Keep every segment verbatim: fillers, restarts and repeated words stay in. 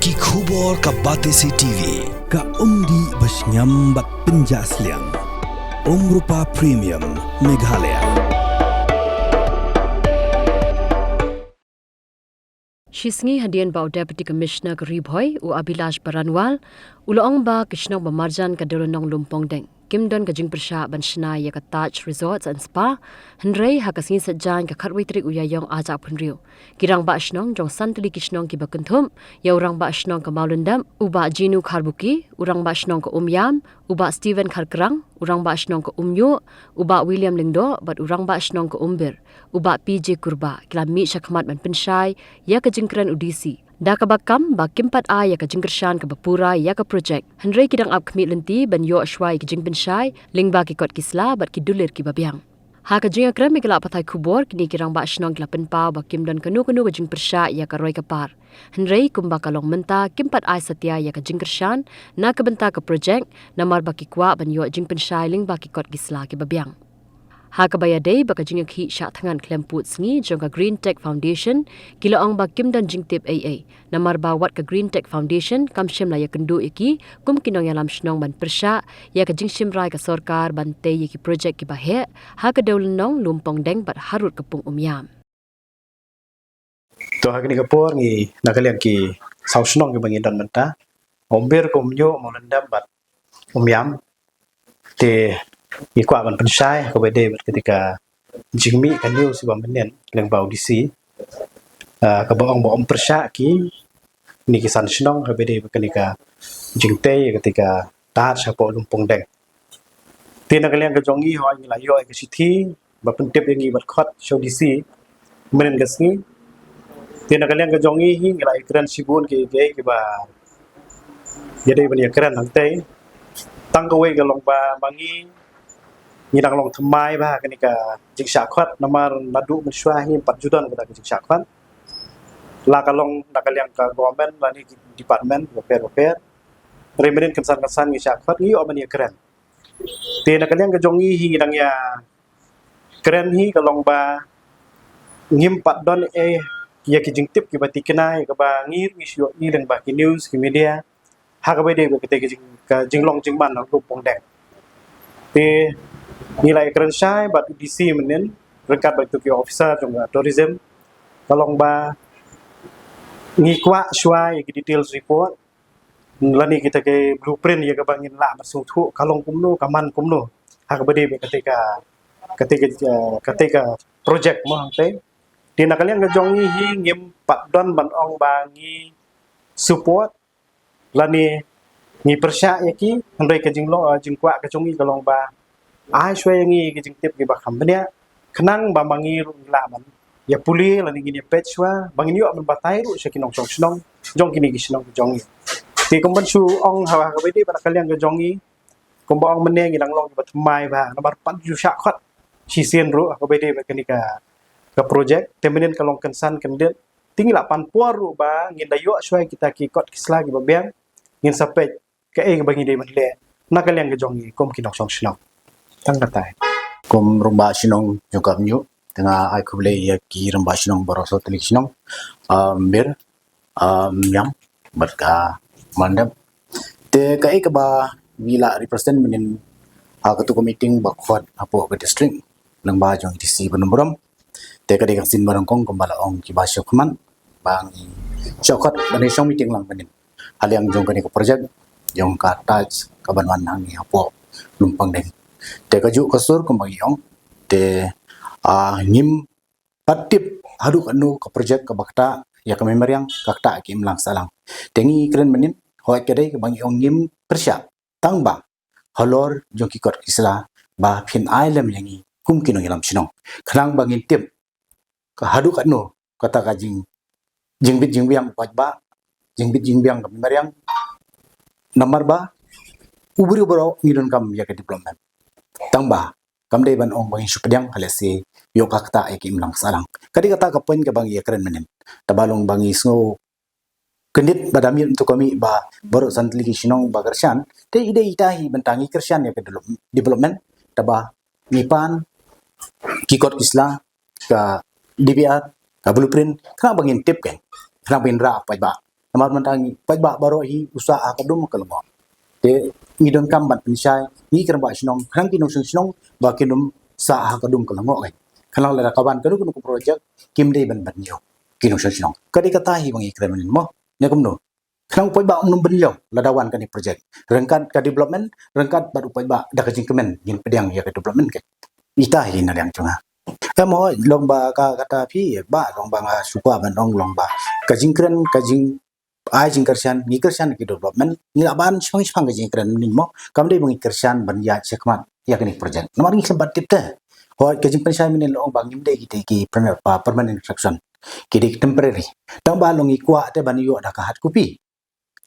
Ki khubor ka Batesi T V, ka umdih bashngiam bad pynjah sliang. Umrupa Premium, Meghalaya. Shisngi hadien ba u Deputy Commissioner ka Ri Bhoi, u Abhilash Baranwal, u la ong ba ka shnong ba marjan ka Dewlynnong Lumpongdeng kim don ka jingpyrshah ban shna ïa ka Taj Resorts and Spa, hynrei ha ka sngi Saitjaiñ ka khatwei tarik u Ïaïong arhajar arphew hynriew, ki rangbah shnong jong san tylli ki shnong kiba kynthup ïa u rangbah shnong ka Mawlyndep, u Bah Jinu Kharbuki, u rangbah shnong ka Umiam, u Bah Steven Kharkrang, u rangbah shnong ka Umñiuh, u Bah William Lyngdoh, bad u rangbah shnong ka Umbir, u Bah P J Kurbah, ki la mih shakhmat ban pynshai ïa ka jingkren u D C, da kaba kam ba kim pat ai ïa ka jingkyrshan kaba pura ïa ka projek, hynrei ki dang ap khmih lynti ban ïoh shuwa ïa ka jingpynshai lyngba ki kot ki sla bad ki dulir kiba biang. Ha ka jingïakren bad ki lad pathai khubor, kine ki rangbah shnong ki la pynpaw ba kim don kano kano ka jingpyrshah ïa ka roi ka par, hynrei kumba ka long mynta kim pat ai satia ïa ka jingkyrshan na ka bynta ka projek, namar ba ki kwah ban ïoh jingpynshai lyngba ki kot ki sla kiba biang. Ha kaba ïadei bad ka jingïakhih shah thngan khlem pud sngi jong ka Green Tech Foundation, ki la ong ba kim don jingtip ei ei, namar ba wat ka Green Tech Foundation kam shym la ïakynduh ïa ki kum ki nongïalam shnong ban pyrshah ïa ka jingshim rai ka sorkar ban tei ïa ki projek kiba heh ha ka Dewlynnong, Lumpongdeng bad harud ka Pung Umiam. To, ha kane ka por ngi na ka liang ki saw shnong kiba ngi don mynta, Umbir, Umñiuh, Mawlyndep bad Umiam. Te ngi kwah ban pynshai kaba ïadei bad kata ka jingmih ka news ba mynnin lyngba u D C, ah, kaba ong ba ym pyrshah kine ki san shnong kaba ïadei bad kane ka jingtei kata ka Taj hapoh Lumpongdeng. Te na ka liang ka jong ngi, hooid, ngi la ïoh ïa ka shithi ba pyntip ïa ngi bad khot sha u D C mynnin ka sngi. Te na ka liang ka jong ngi hi ngi la ïakren shibun ki, ki, kiba ïadei ban ïakren hangtei. Tang kawei ka long ba ma ngi, ngi dang long thymmai bha ha kane ka jingshah khot, namar naduh mynshuwa hi ym pat ju don kata ka jingshah khot, la ka long na ka liang ka government lane ki department bapher bapher. Hynrei mynnin kynsan kynsan ngi shah khot, ngi ïoh ban ïakren. Te na ka liang ka jong ngi hi ngi dang ïakren hi ka long ba ngim pat don ei ïa ki jingtip kiba thikna ïa kaba ngi ruh ngi shu ïohi lyngba ki news, ki media, ha kaba ïadei bad kata ka jing, ka jinglong jingman ha Lumpongdeng. Te ngi la ïakren shai bad u D C mynnin ryngkat bad kito ki officer jong ka tourism, ka long ba ngi kwah shuwa ïa ki details report lane kita ki blueprint ïa kaba ngin lah ban sngewthuh ka long kumno, ka man kumno ha kaba ïadei bad kata ka, kata ka, eh, kata ka project mo hangtei. Te na ka liang ka jong ngi hi ngim pat don ban ong ba ngi support lane ngi pyrshah ïa ki, hynrei ka jinglong, eh, jingkwah ka jong ngi ka long ba ai shuwa ïa ngi ki jingtip kiba kham bniah, khnang ba ma ngi ruh ngi lah ban ïa pule lane ngin ïa peit shuwa ba ngin ïoh ban batai ruh sha ki nongshong shnong jong kine ki shnong ki jong ngi. Te kumban shu ong ha kaba ïadei bad ka liang ka jong ngi, kumba ong mynne ngi dang long kiba thymmai bha namar pat ju shah khot shisien ruh ha kaba ïadei bad kane ka, ka project. Te mynnin ka long kynsan kyndit, te ngi la pan por ruh ba ngin da ïoh shuwa kita ki kot ki sla kiba biang, ngin sa peit kaei kaba ngi dei ban leh na ka liang ka jong ngi kum ki nongshong shnong. Tang katei. Kum rangbah shnong jong ka Umñiuh, te nga ai khublei ïa ki rangbah shnong baroh saw tylli ki shnong, ah, Umbir, ah, Umiam bad ka Mawlyndep. Te kaei kaba ngi la represent mynnin ha katu ka meeting ba khot hapoh ka district lyngba jong D C Bun Umrong. Te ka dei ka sien ba nyngkong kumba la ong kiba shu khmat ba ngi shu khot ban ïa shong meeting lang mynnin ha liang jong kane ka project jong ka Taj kaban wan hangne hapoh Lumpongdeng. Te kajuh ka sur kumba ngi ong, te, ah, ngim pat tip haduh katno ka project kaba ktah ïa ka mimariang, ka ktah ïa ka imlang sahlang. Te ngi kren mynnin, hooid ka dei kaba ngi ong ngim pyrshah, tang ba halor jong ki kot ki sla ba phin ai lem ïa ngi kum ki nongïalam shnong, khnang ba ngin tip ka haduh katno kata ka jing, jingbit jingbiang u paidbah, jingbit jingbiang ka mimariang. Namar ba u briew baroh ngi donkam ïa ka development. Tang ba kam dei ban ong ba ngin shu pdiang ha lehse ïoh ka ktah ïa ka imlang sahlang. Ka dei kata ka point kaba ngi ïakren mynnin. Te ba long ba ngi sngew kyndit ba da miet mynta ka mih ba baroh san tylli ki shnong ba kyrshan, te i dei ita hi bynta ngi kyrshan ïa ka develop-, development, te ba ngi pan ki kot ki sla, ka D P R, ka blueprint, khnang ba ngin tip kein, khnang ba ngin rah paidbah. Namar mynta ngi paidbah baroh hi u sah ha ka dum ka lyngngoh. Te ngi donkam ban pynshai, ngi ki rangbah shnong, khnang ki nongshong shnong ba kin ym sah ha ka dum ka lyngngoh. Khnang lada ka wan kano kano ka project, kim dei ban ban ïoh ki nongshong shnong. Ka dei kata hi ba ngi kren mynnin mo. Ne kumno? Khnang u paidbah um bynriew lada wan kane project. Ryngkat ka development, ryngkat bad u paidbah da ka jingkmen ngin pdiang ïa ka development ka. Ita hi na liang jong nga. Em hoi, long ba ka kata phi ba long ba nga shu kwah ban ong long ba ka jingkren, ka jing ai jingkyrshan, ngi kyrshan ki development, ngi lah ban shipang shipang ka jingkren mynnin mo. Kam dei ba ngi kyrshan ban ïa shakmat ïa kane project. Namar ngi khlem pat tip te. Hoi, ka jingpynshai mynnin long ba ngim dei ki te ki permanent, pa-, permanent construction. Ki dei temporary. Tang ba long ngi kwah te ban ïoh da ka hard copy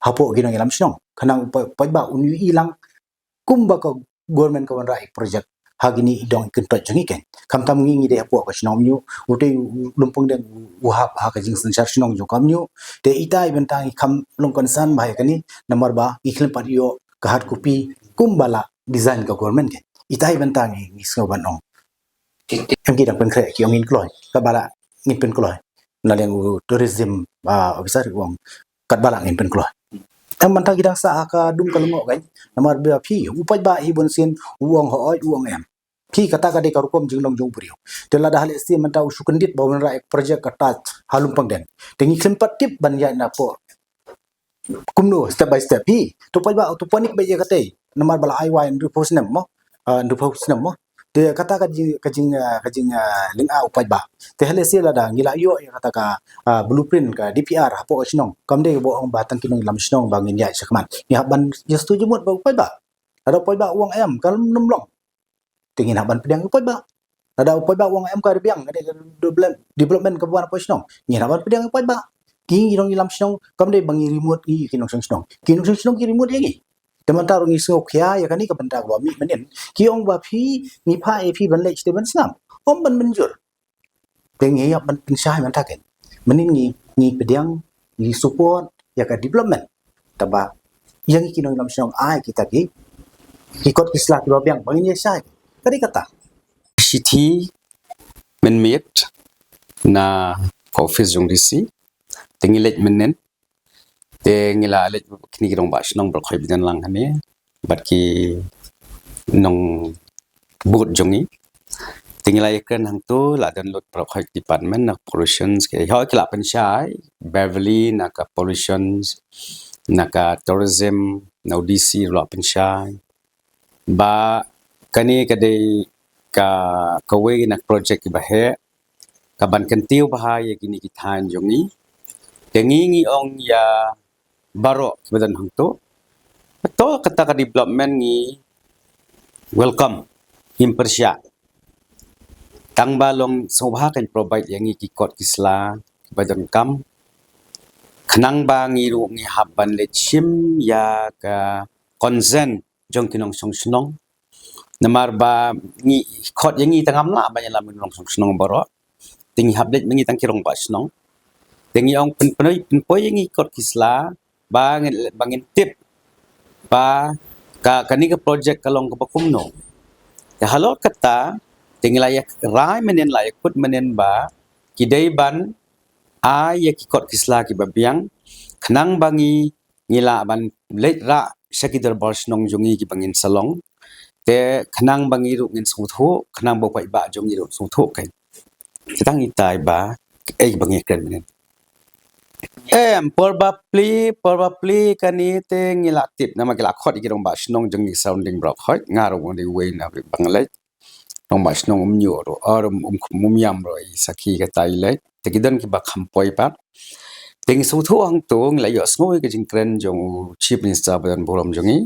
hapoh ki nongïalam shnong. Khnang u pa-, paidbah un ïohi lang kumba ka government ka wanrah ïa project ha kine i dong i kyntoit jong ngi kein. Khamtam ngi ngi dei hapoh ka shnong Umñiuh, utei u Lumpyngdeng u hap ha ka jingsynshar shnong jong ka Umñiuh. Te ita i bynta ngi kham long concern bha ïa kane namar ba ngi khlem pat ïoh ka hard copy kumba la design ka government kein. Ita i bynta ngi, ngi sngew ban ong. Em ki dang pynkhreh ki ong ngin kloi. Katba lah ngin pynkloi. Na liang u tourism, ah, officer u ong katba lah ngin pynkloi. Em mynta ki dang sah ha ka dum ka lyngngoh kein. Namar ba phi u paidbah hi bun sien u ong hoi u ong em. Phi kata ka dei ka rukom jinglong jong u briew. Te lada ha lehse mynta u shu kyndit ba wanrah ïa project kata ha Lumpyngdeng. Te ngi khlem pat tip ban ïaid napoh kumno step by step hi. To paidbah to panik ba ïa katei. Namar ba la ai wai hynriewphew snem mo. Ah, hynriewphew snem mo. Te kata ka jing, ka jing, ah, ka jing, ah, lynga u paidbah. Te ha lehse lada ngi la ïoh ïa kata ka, ah, blueprint ka D P R hapoh ka shnong. Kam dei ba ong ba tang ki nongïalam shnong ba ngin ïaid shakmat. Ngi hap ban ïa sngewthuh jingmut bad u paidbah. Lada u paidbah u ong em ka nym long. Te ngin hap ban pdiang ïa u paidbah. Lada u paidbah u ong em ka ri biang ka dei ka develop-, development kaba wan hapoh shnong. Ngin hap ban pdiang ïa u paidbah. Ki nongïalam shnong kam dei ba ngi rimut ïa ki nongshong shnong. Ki nongshong shnong ki rimut ïa ngi. Te mynta ruh ngi sngewkhia ïa kane ka bynta kaba mih mynnin. Ki ong ba phi ngi phah ïa phi ban leit shatei ban sngap. Ym ban mynjur. Te ngi ïa ban pynshai mynta kein. Mynnin ngi, ngi pdiang, ngi support ïa ka development. Tangba ïa ngi ki nongïalam shnong ai kita ki, ki kot ki sla kiba biang ba ngin ïa shai. Ka dei kata. Shithi mynmiet na ka office jong D C. Te ngi leit mynnin. Te ngi la leit kine ki rangbah shnong baroh khoit ba don lang hangne bad ki nongbud jong ngi. Te ngi la ïakren hangto, la don lut baroh khoit department na pollution ki, hooid ki la pynshai, Beverly na ka pollution, na ka tourism, na u D C ruh la pynshai. Ba kane ka dei ka, kawei na project kiba heh kaban kyntiew bha ïa kine ki thaiñ jong ngi. Te ngi ngi ong ïa baroh kiba don hangto. Kato kata ka development ngi welcome, ngim pyrshah. Tangba long sngewbha kan provide ïa ngi ki kot ki sla kiba donkam. Khnang ba ngi ruh ngi hap ban leit shim ïa ka consent jong ki nongshong shnong. Namar ba ngi khot ïa ngi tang ngam lah ban ïalam ngi nongshong shnong baroh. Te ngi hap leit ma ngi tang ki rangbah shnong. Te ngi ong pyn, pynpoi, pynpoi ïa ngi kot ki sla ba ngin, ba ngin tip ba ka, kane ka project ka long kaba kumno. Te halor kata te ngi la ïa rai mynnin, la ïa kut mynnin ba ki dei ban ai ïa ki kot ki sla kiba biang khnang ba ngi ngi lah ban leit rah sha ki dorbar shnong jong ngi kiba ngin sa long. Te khnang ba ngi ruh ngin sngewthuh, khnang ba u paidbah jong ngi ruh sngewthuh kein. Te tang itai ba, eh, ba ngi kren mynnin. Em, por ba plie, por ba plie kane te ngi la tip, namar ki la khot ïa ki rangbah shnong jong ngi surrounding baroh khoit, nga ruh nga dei uwei na ba nga leit. Rangbah shnong Umñiuh ruh, ah, um, um, Umiam ruh i sakhi kata i leit. Te ki don kiba kham poi pat. Te ngi sngewthuh hangto ngi la ïohsngew ïa ka jingkren jong u Chief Minister ba don burom jong ngi.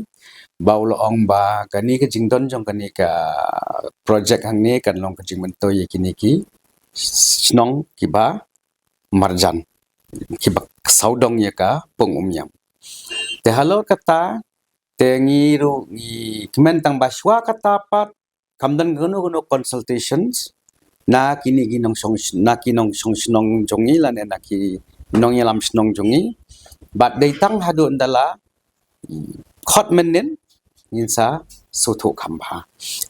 Ba u la ong ba kane ka jingdon jong kane ka project hangne kan long ka jingmyntoi ïa kine ki shnong kiba marjan, kiba sawdong ïa ka pung Umiam. Te halor kata te ngi ruh ngi kmen tang ba shuwa kata pat kam don kano kano consultations na kine ki nongshong, na ki nongshong shnong jong ngi lane na ki nongïalam shnong jong ngi. Bad dei tang haduh ynda la khot mynnin ngin sa sngewthuh kham bha.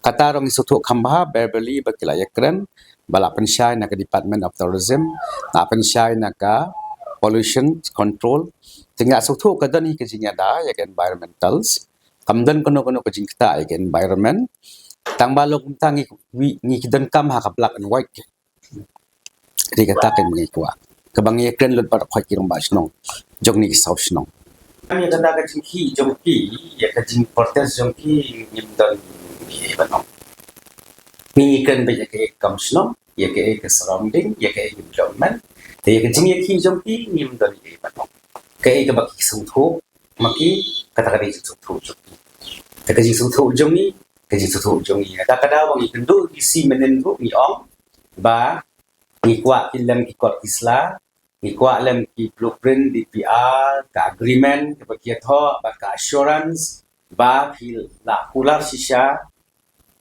Kata ruh ngi sngewthuh kham bha, Beverly ba ki la ïakren, ba la pynshai na ka Department of Tourism, la pynshai na ka pollution control. Te nga sngewthuh ka don hi ka jingïada ïa ka environmentals. Kam don kano kano ka jingktah ïa ka environment. Tang ba long kumta ngi, ngi, ngi ki donkam ha ka black and white. Te kata ka ngi kwah. Kaba ngi kren lut bad ki rangbah shnong jong ngi ki saw shnong. Ïa kata ka jingkhih jong ki, ïa ka jingprotest jong ki, ngim don ei ei ban ong. Ngi kren beit ïa ka kam shnong, ïa ka surrounding, ïa ka development. Te ïa ka jingïakhih jong ki ngim don ei ei ban ong. Kaei kaba ki sngewthuh ma ki, kata ka dei jingsngewthuh jong ki. Te ka jingsngewthuh jong ngi, ka jingsngewthuh jong ngi. Kata ka daw ba ngi kynduh D C mynnin ruh ngi ong ba ngi kwah ki lem ki kot ki sla, ngi kwah lem ki blueprint, D P R, ka agreement kaba ki ïathoh, bad ka assurance ba phi la kular shisha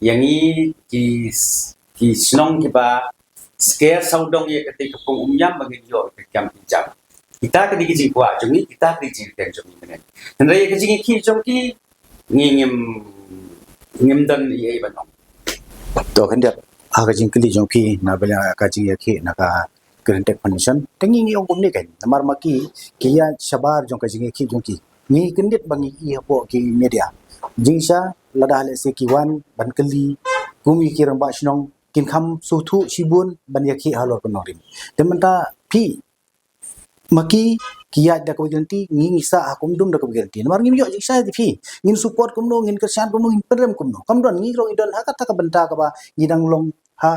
ïa ngi ki, ki shnong kiba sker sawdong ïa katei ka pung Umïam ba ngin ïoh ka kam ki jam. Kita ka dei ka jingkwah jong ngi, kita ka dei ka jingkren jong ngi mynnin. Hynrei ïa ka jingïakhih jong ki ngi ngim, ngim don ei ei ban ong. To khyndiat ha ka jingkylli jong ki na bynta ka jingïakhih na ka Green Tech Foundation. Te ngi ngi ong kumne kan. Namar ma ki, ki ïaid shabar jong ka jingïakhih jong ki. Ngi kyndit ba ngi ïoh hapoh ki media. Jingshisha lada lehse ki wan ban kylli kum ki rangbah shnong kin kham sngewthuh shibun ban ïakhih halor ka nongrim. Te mynta phi ma ki, ki ïaid da kaba ki lynti, ngi ngi sah ha kum dum da kaba ki lynti. Namar ngim ïoh jingshai te phi. Ngin support kumno, ngin kyrshan kumno, ngin pynrem kumno. Kam don, ngi ruh ngi don ha kata ka bynta kaba ngi dang long ha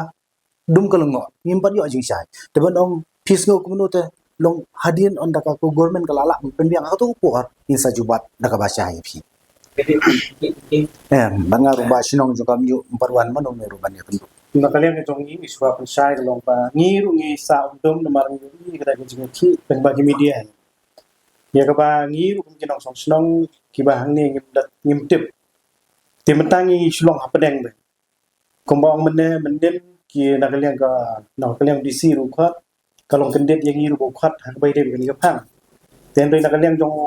dum ka lyngngoh. Ngim pat ïoh jingshai. Te ban ong phi sngew kumno te long hadien ynda ka government ka la lah pynbiang ha kato ka por ngin sa jubab da kaba shai ïa phi. Em, ba nga ruh ba shnong jong ka Umïam ym pat wan mano mano ruh ban ïa pynduh. Na ka liang ka jong ngi ngi shu pynshai ka long ba ngi ruh ngi sah um dum namar ngi ruh ngi ka dei ka jingïakhih tang ba ki media. Ïa kaba ngi ruh kum ki nongshong shnong kiba hangne ngim dat ngim tip. Te mynta ngi shu long hapdeng ba kumba ong mynne mynnin ki na ka liang ka, na ka liang D C ruh khot ka long kyndit ïa ngi ruh khot ha kaba ïadei bad kane ka phang. Te hynrei na ka liang jong,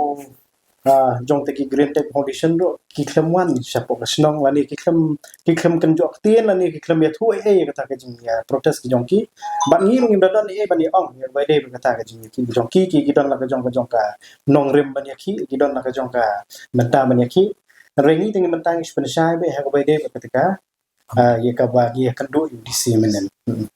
ah, jong te ki Green Tech Foundation ruh ki khlem wan shapoh ka shnong lane ki khlem, ki khlem kynjoh ktien lane ki khlem ïathuh ei ei ïa kata ka jing, ïa protest ka jong ki. Bad ngi ruh ngim da don ei ei ban ïa ong ïa kaba ïadei bad kata ka jingïakhih jong ki, ki, ki don la ka jong ka jong ka nongrim ban ïakhih, ki don la ka jong ka bynta ban ïakhih. Hynrei ngi te ngi mynta ngi shu pynshai beit ha kaba ïadei bad kata ka, ah, ïa kaba ngi ïakynduh ïa u D C mynnin. Hmm.